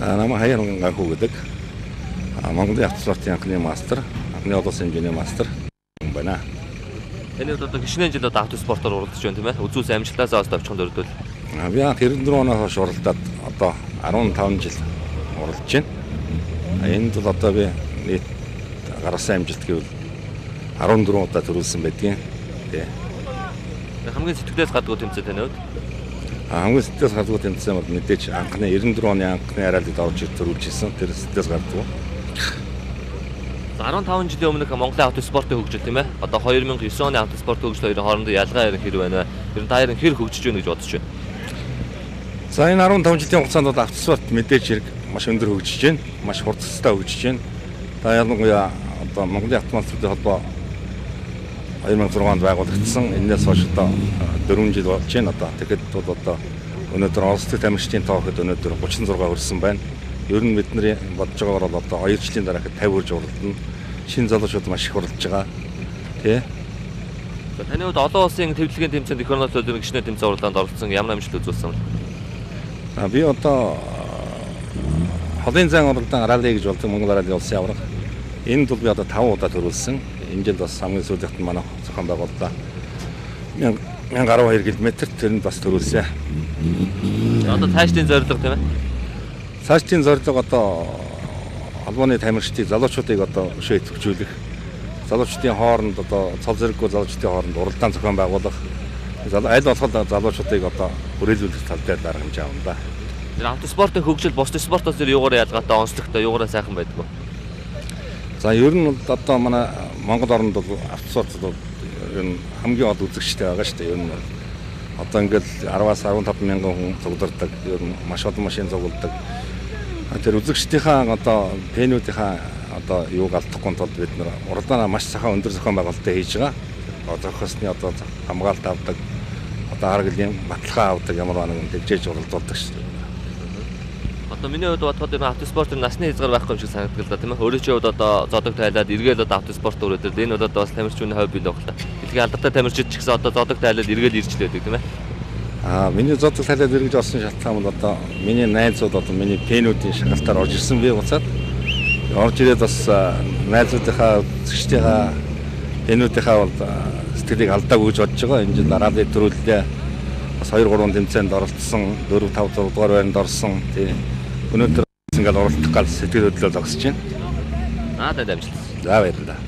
Намайг Хаяр Ганхүү гэдэг. Монголын автоспортын анхны мастер, анхны олон улсын хэмжээний мастер байна. Таны хувьд одоо хэчнээн жил одоо автоспортоор уралдаж байна, тийм ээ? Үзүүлсэн амжилтаасаа бас товчхон дөрөвдөл. Би анх 94 оноос хойш уралдаад одоо 15 жил уралдаж байна. Энд бол одоо би нийт гаргасан амжилт гэвэл 14 удаа төрүүлсэн байдгийн. Тий. Хамгийн сэтгэлээс гадгүй тэмцээн таны хувьд? Хамгийн сэтгэлээс гадгүй тэмцээн бол мэдээж анхны 94 оны анхны аралид орж төрүүлж ирсэн. Тэр сэтгэлээс гадгүй. 15 жилийн өмнөх Монголын автоспортын хөгжил, тийм ээ? Одоо 2009 оны автоспортын хөгжил хоёрын хоорондоо ялгаа хэр байна вэ? Ер нь та хоёрын хэр хөгжиж байна гэж бодож байна? За, энэ 15 жилийн хугацаанд бол автоспорт мэдээж хэрэг маш өндөр хөгжиж байна. Маш хурдтай хөгжиж байна. Та ялангуяа одоо Монголын автомастеруудын холбоо 2006 онд байгуулагдсан. Энээс хойш одоо 4 жил болж байна одоо. Тэгэхэд бол одоо өнөөдөр Орос дахь тамирчдын тоо гэхэд өнөөдөр 36 хүрсэн байна. Ер нь бидний бодож байгаагаар бол одоо 2 жилийн дараа 50 хүрж уралдана. Шинэ залуучууд маш их уралдаж байгаа. Тэ. За, таны хувьд олон улсын төвлөгийн тэмцээнд эх орны төлөө гişнэ тэмцээн уралдаанд оролцсон ямар амжилт үзүүлсэн бэ? За, би одоо холын зайн уралдаан ралли гэж болдог Монгол ралли улсын аварга. Энд бол би одоо 5 удаа төрүүлсэн. Энэ жил бас хамгийн сүүлийнх нь манай зохион байгуулалтаа 1012 км тэрэнд бас төрүүлсэн. Одоо цаашдын зорилго, тийм ээ? Цаашдын зорилго одоо холбооны тамирчдыг, залуучуудыг одоо өшөө идэвхжүүлэх, залуучдын хооронд одоо цол зэрэггүй залуучдын хооронд уралдаан зохион байгуулах, аль болох залуучуудыг одоо хүрээлүүлэх тал дээр арга хэмжээ авна да. Тэр автоспортын хөгжил бусд спортоос тэр юугаар ялгаатай, онцлогтой, юугаараа сайхан байдаг вэ? За, ер нь бол одоо манай Монгол оронд бол автоспорт бол ер нь хамгийн олон үзэгчтэй байгаа шүү дээ. Ер нь бол одоо ингээл 10-аас 15 мянган хүн цуглардаг. Ер нь маш олон машин цугладаг. Тэр үзэгчдийнхаа одоо фэнүүдийнхаа одоо юуг алдахгүй тулд бид нар уралдаанаа маш сайхан өндөр зохион байгуулалттай хийж байгаа. Зохиосны одоо хамгаалалт авдаг, одоо арга гэлийн баталгаа авдаг, ямар нэгэн тэгжээж уралдуулдаг шүү дээ. Одоо миний хувьд бодоход энэ автоспорт насны хязгаар байхгүй юм шиг санагддаг л да, тийм ээ. Өөрийн чинь хувьд одоо зодог тайлаад эргээл одоо автоспорт өрөөд ирэл. Энэ бол одоо бас тамирчны хобби л байх л та. Дэлхийн алдартай тамирчид ч гэсэн одоо зодог тайлаад эргээл ирж л байдаг, тийм ээ. Миний зодог тайлаад эргэж олсон шалтгаан бол одоо миний найзууд, одоо миний фэнүүдийн шахалтаар орж ирсэн. Би буцаад орж ирээд бас найзуудынхаа, үзэгчдийнхаа, фэнүүдийнхаа бол сэтгэлийг алдаагүй гэж бодож байгаа. Энэ жил ралли төрүүллээ. Бас 2 3 тэмцээнд оролцсон, 4 5 6 дугаар байранд орсон. Тий. Өнөөдөр ингээл оролцох гал сэтгэл хөдлөл зогсож байна. Наад амжилт. За, баярлалаа.